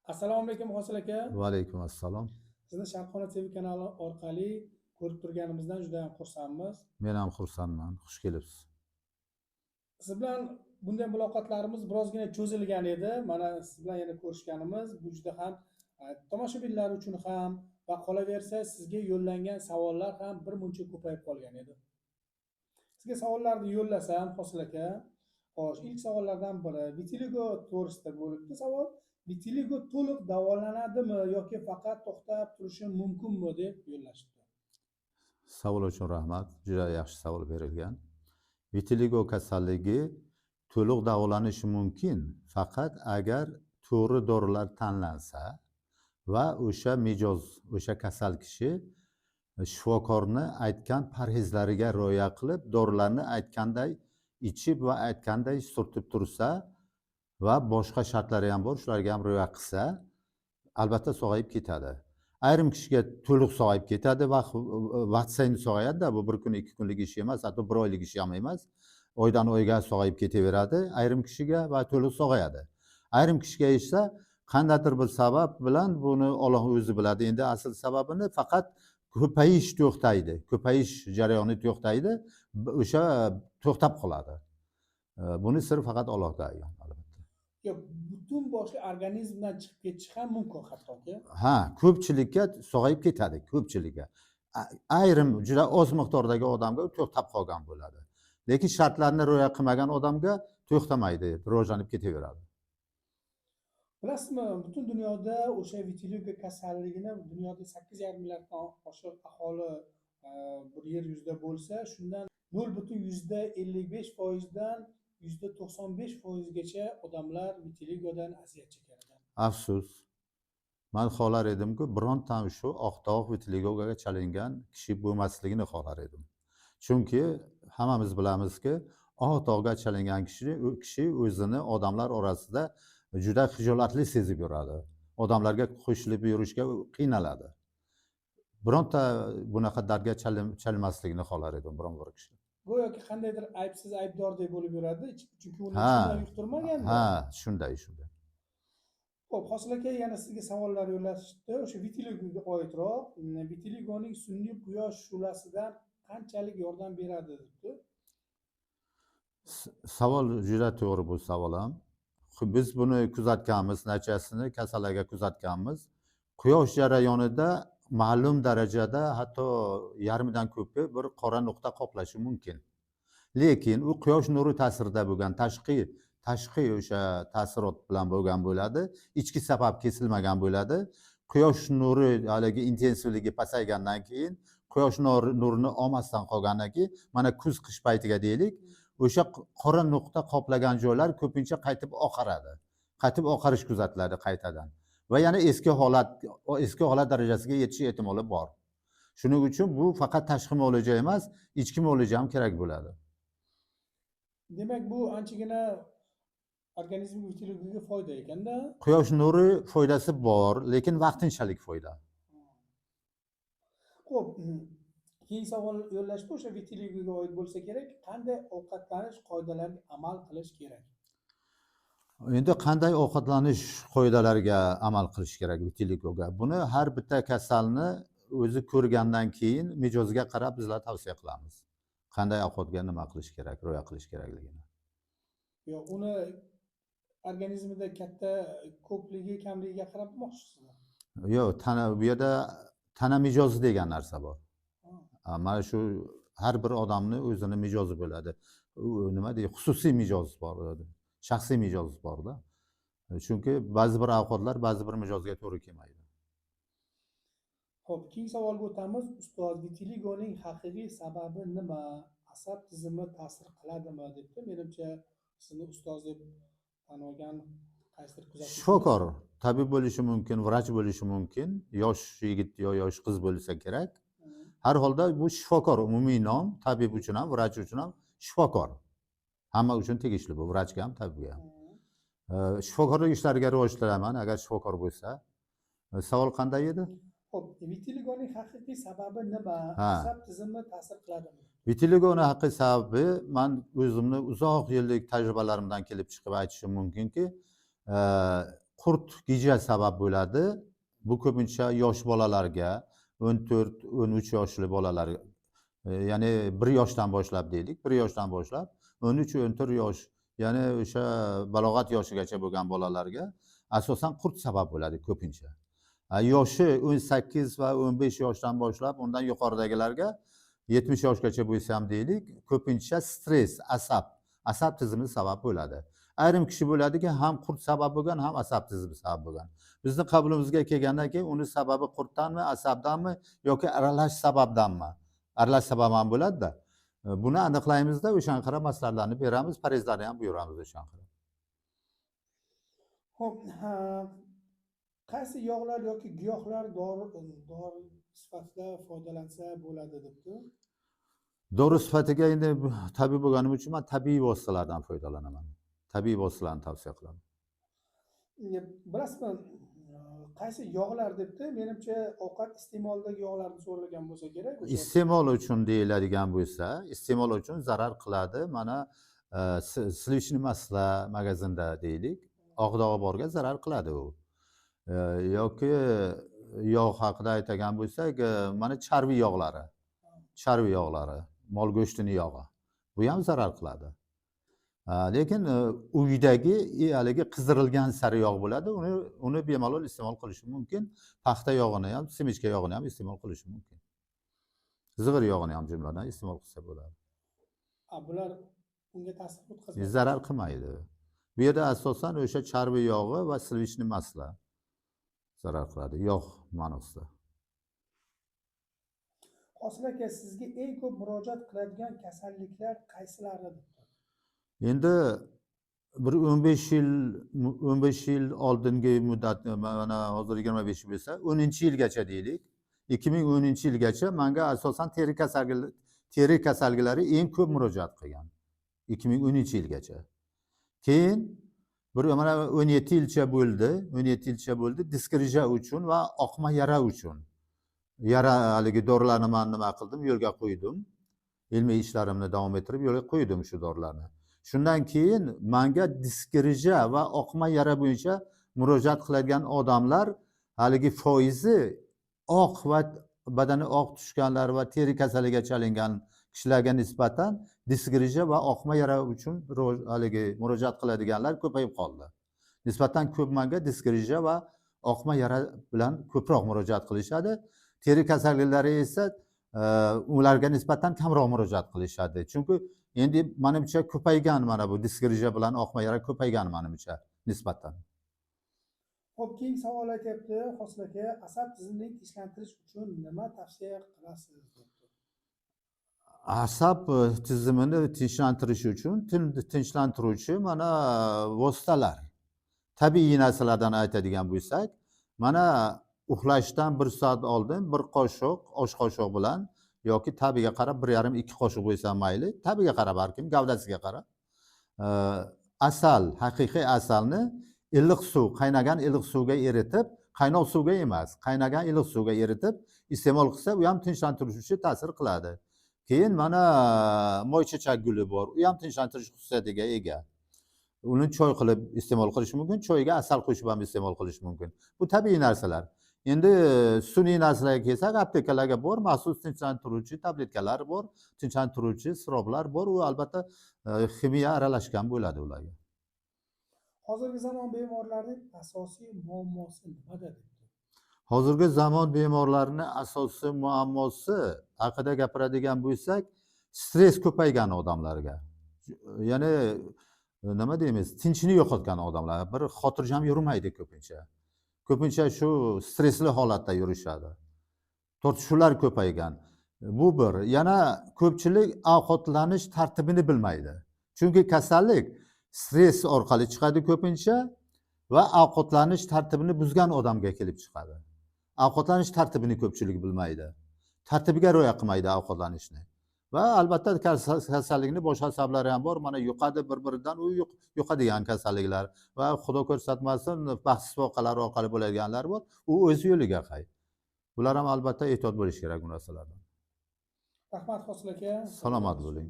Assalomu alaykum, Hosil aka. Va alaykum assalom. Sizni Sharqona TV kanali orqali ko'rib turganimizdan juda ham xursandmiz. Men ham xursandman. Xush kelibsiz. Siz bilan bunday muloqotlarimiz birozgina cho'zilgan edi. Mana siz bilan yana ko'rishganimiz bu juda ham tomoshabinlar uchun ham va qolaversa sizga yo'llangan savollar ham bir muncha ko'payib qolgan edi. Sizga savollarni yo'llasam, Hosil aka, xo'sh, ilk savollardan biri vitiligo to'g'risida bo'libdi savol. Vitiligo to'liq davolanadimi yoki faqat to'xtab turishi mumkinmi deb yo'llashibdi. Savol uchun rahmat. Juda yaxshi savol berilgan. Vitiligo kasalligi to'liq davolanishi mumkin, faqat agar to'g'ri dorilar tanlansa va o'sha mijoz, o'sha kasal kishi shifokorni aytgan parhezlariga rioya qilib, dorilarni aytganday ichib va aytganday surtib tursa va boshqa shartlari ham bor, shularga ham rioya qilsa, albatta sog'ayib ketadi. Ayrim kishiga to'liq sog'ayib ketadi, vaqt sayin sog'ayadi. Bu bir kun, 2 kunlik ish emas, hatto bir oylik ish ham emas. Oydan oyga sog'ayib ketaveradi ayrim kishiga va to'liq sog'ayadi. Ayrim kishiga esa qandaydir bir sabab bilan, buni Olloh o'zi biladi endi asl sababini, faqat ko'payish to'xtaydi, ko'payish jarayoni to'xtaydi, o'sha to'xtab qoladi. Buni siri faqat Allohga ayon, albatta. Yo'q, butun boshli organizmdan chiqib ketishi ham mumkin hattoki. Ha, ko'pchilikka sog'ayib ketadi, ko'pchilikka. Ayrim juda oz miqdordagi odamga to'xtab qolgan bo'ladi. Lekin shartlarni rioya qilmagan odamga to'xtamaydi, rivojlanib ketaveradi. Bilasizmi, butun dunyoda o'sha vitiligo kasalligini, dunyoda 8,5 milliarddan oshiq aholi bir yer yuzida bo'lsa, shundan 0,55%dan 95%gacha odamlar vitiligodan aziyat chekar ekan. Afsus. Man xohlar edimki, bironta shu oq dog' vitiligoga chalingan kishi bo'lmasligini xohlar edim. Chunki hammamiz bilamizki, oq dog'ga chalingan kishi, u kishi o'zini odamlar orasida juda xijolatli sezib yuradi. Odamlarga qo'shilib yurishga qiynaladi. Bironta bunaqa dardga chalinmasligini xohlar edim biron bir kishi. Go'yoki qandaydir aybsiz aybdordek bo'lib yuradi, chunki uni hech kimdan yuqtirmaganda. Ha, shunday, shunday. Xo'p, Hosil aka, yana sizga savollar yo'llashibdi. O'sha vitiligoga oidroq. Vitiligoning sun'iy quyosh shu'lasidan qanchalik yordam beradi debdi. Savol juda to'g'ri, bu savol ham. Biz buni kuzatganmiz, nachasini kasallarga kuzatganmiz. Quyosh jarayonida ma'lum darajada, hatto yarmidan ko'pi bir qora nuqta qoplashi mumkin. Lekin u quyosh nuri ta'sirida bo'lgan tashqi o'sha ta'sirot bilan bo'lgan bo'ladi. Ichki sabab kesilmagan bo'ladi. Quyosh nuri haligi intensivligi pasaygandan keyin, quyosh nurini olmasdan qolgandan keyin, mana kuz qish paytiga deylik, o'sha qora nuqta qoplagan joylar ko'pincha qaytib oqaradi. Qaytib oqarish kuzatiladi qaytadan. Va yana eski holat darajasiga yetish ehtimoli bor. Shuning uchun bu faqat tashqi muolaja emas, ichki muolaja ham kerak bo'ladi. Demak, bu anchagina organizmga, vitiligoga foyda ekanda. Quyosh nuri foydasi bor, lekin vaqtinchalik foyda. Xo'p, keyingi savol yo'llashdi, o'sha vitiligoga oid bo'lsa kerak. Qanday ovqatlanish qoidalariga amal qilish kerak? Endi qanday ovqatlanish qoidalariga amal qilish kerak vitiligoga? Buni har bitta kasalni o'zi ko'rgandan keyin mijozga qarab bizlar tavsiya qilamiz. Qanday ovqatga nima qilish kerak, rioya qilish kerakligini. Yo'q, uni organizmida katta ko'pligi, kamligiga qarab demoqchisizmi? Yo'q, tana, bu yerda tana mijozi degan narsa bor. Mana shu har bir odamni o'zini mijozi bo'ladi. U nima deydi, xususiy mijoz bor, shaxsiy mijoz borda. Chunki ba'zi bir ovqatlar ba'zi bir mijozga to'g'ri kelmaydi. Xo'p, keyingi savolga o'tamiz. Ustoz, vitiligoning haqiqiy sababi nima? Asab tizimi ta'sir qiladimi debdi. Menimcha, sizni ustoz deb tan olgan qaysidir kuzatuvchimiz. Shifokor, tabib bo'lishi mumkin, vrach bo'lishi mumkin, yosh yigit yo yosh qiz bo'lsa kerak. Har holda bu shifokor umumiy nom, tabib uchun ham, vrach uchun ham shifokor. Hamma uchun tegishli bu, vrachga ham, tabibga ham. Shifokorlik ishlariga rivoj tilayman, agar shifokor bo'lsa. Savol qanday edi? Xo'p, vitiligoning haqiqiy sababi nima? Ha. Asab tizimi ta'sir qiladimi? Vitiligoning haqiqiy sababi, man o'zimni uzoq yillik tajribalarimdan kelib chiqib aytishim mumkinki, Qurt gija sabab bo'ladi. Bu ko'pincha yosh bolalarga, 14-13 yoshli bolalar, ya'ni 1 yoshdan boshlab deylik, 1 yoshdan boshlab 13-14 yosh, ya'ni o'sha balog'at yoshigacha bo'lgan bolalarga asosan qurt sabab bo'ladi ko'pincha. Yoshi 18 va 15 yoshdan boshlab undan yuqoridagilarga 70 yoshgacha bo'lsa ham deylik, ko'pincha stress, asab tizimi sabab bo'ladi. Ayrim kishi bo'ladiki, ham qurt sabab bo'lgan, ham asab tizimi sabab bo'lgan. Bizni qabulimizga kelgandan keyin uni sababi qurtdanmi, asabdanmi yoki aralash sababdanmi? Aralash sabab ham bo'ladi-da. Buni aniqlaymizda, o'shanga qarab maslahatlarni beramiz, parhezlarni ham buyuramiz o'shanga qarab. Xo'p, qaysi yog'lar yoki giyohlar dori sifatida foydalansa bo'ladi debdi. Dori sifatiga endi tabib bo'lganim uchun men tabiiy vositalardan foydalanaman. Tabiiy vositalarni tavsiya qilaman. Bilasizmi, qaysi yog'lar debdi? Menimcha ovqat iste'molidagi yog'larni so'ralgan bo'lsa kerak. Iste'mol uchun deyiladigan bo'lsa, iste'mol uchun zarar qiladi. Mana сливочный масло magazinda deylik, oq dog'i borga zarar qiladi u. Yoki yog' haqida aytgan bo'lsak, mana charvi yog'lari, mol go'shtini yog'i, bu ham zarar qiladi. Lekin uydagi haligi qizdirilgan sariyog' bo'ladi, uni bemalol iste'mol qilish mumkin. Paxta yog'ini ham, semichka yog'ini ham iste'mol qilish mumkin. Zig'ir yog'ini ham jumladan iste'mol qilsa bo'ladi. Bular unga ta'sir o'tkazmaydi. Zarar qilmaydi. Bu yerda asosan o'sha charvi yog'i va сливочный масло zarar qiladi, yog' ma'nosida. Hosil aka, sizga eng ko'p murojaat qiladigan kasalliklar qaysilari debdi? Endi bir 15 yil oldingi muddat, mana hozir 25 yil bo'lsa, 10-yilgacha deylik. 2010-yilgacha menga asosan teri kasalliklari eng ko'p murojaat qilgan. 2010-yilgacha. Keyin bir mana 17 yilcha bo'ldi, 17 yilcha bo'ldi disk grija uchun va oqma yara uchun. Yara haligi dorilarni men nima qildim, yo'lga qo'ydim. Ilmiy ishlarimni davom ettirib yo'lga qo'ydim shu dorilarni. Shundan keyin menga disk grija va oqma yara bo'yicha murojaat qiladigan odamlar haligi foizi oq va badani oq tushganlar va teri kasaliga chalingan kishilarga nisbatan disk grija va oqma yara uchun haligi murojaat qiladiganlar ko'payib qoldi. Nisbatan ko'p menga disk grija va oqma yara bilan ko'proq murojaat qilishadi. Teri kasalliklari esa ularga nisbatan kamroq murojaat qilishadi. Chunki endi menimcha ko'paygan, mana bu disk grija bilan oqma yara ko'paygan menimcha nisbatan. Xo'p, keyingi savol aytyapti Hosil aka, asab tizimini tinchlantirish uchun nima tavsiya qilasiz debdi. Asab tizimini tinchlantirish uchun tinchlantiruvchi mana vositalar. Tabiiy narsalardan aytadigan bo'lsak, mana uxlashdan 1 soat oldin 1 qoshiq osh qoshiq bilan yoki tabiga qarab 1,5-2 qoshiq bo'lsa mayli, tabiga qarab har kim gavdasiga qarab. Asal, haqiqiy asalni iliq suv, qaynagan iliq suvga eritib, qaynoq suvga emas, qaynagan iliq suvga eritib iste'mol qilsa, u ham tinchlantiruvchi ta'sir qiladi. Keyin mana moychechak guli bor, u ham tinchlantirish xususiyatiga ega. Uni choy qilib iste'mol qilish mumkin, choyga asal qo'shib ham iste'mol qilish mumkin. Bu tabiiy narsalar. Endi sun'iy narsalarga kelsak, aptekalarga bor, maxsus tinchlantiruvchi tabletkalar bor, tinchlantiruvchi siroplar bor. U albatta ximiya aralashgan bo'ladi ularga. Hozirgi zamon bemorlarining asosiy muammosi nimada debdi? Hozirgi zamon bemorlarining asosiy muammosi haqida gapiradigan bo'lsak, stress ko'paygan odamlarga. Ya'ni nima deymiz, tinchini yo'qotgan odamlar, bir xotirjam yurmaydi ko'pincha. Ko'pincha shu stressli holatda yurishadi. Tortishuvlar ko'paygan. Bu bir. Yana ko'pchilik ovqatlanish tartibini bilmaydi. Chunki kasallik stress orqali chiqadi ko'pincha va ovqatlanish tartibini buzgan odamga kelib chiqadi. Ovqatlanish tartibini ko'pchilik bilmaydi. Tartibiga rioya qilmaydi ovqatlanishni. Va albatta kasallikni boshqa sabablari ham bor. Mana yuqadi bir-biridan, u yuqadigan kasalliklar va Xudo ko'rsatmasin, baxtsiz voqealar orqali bo'ladiganlar bor. U o'z yo'liga qay. Bular ham albatta ehtiyot bo'lish kerak bu narsalardan. Rahmat Hosil aka. Salomat bo'ling.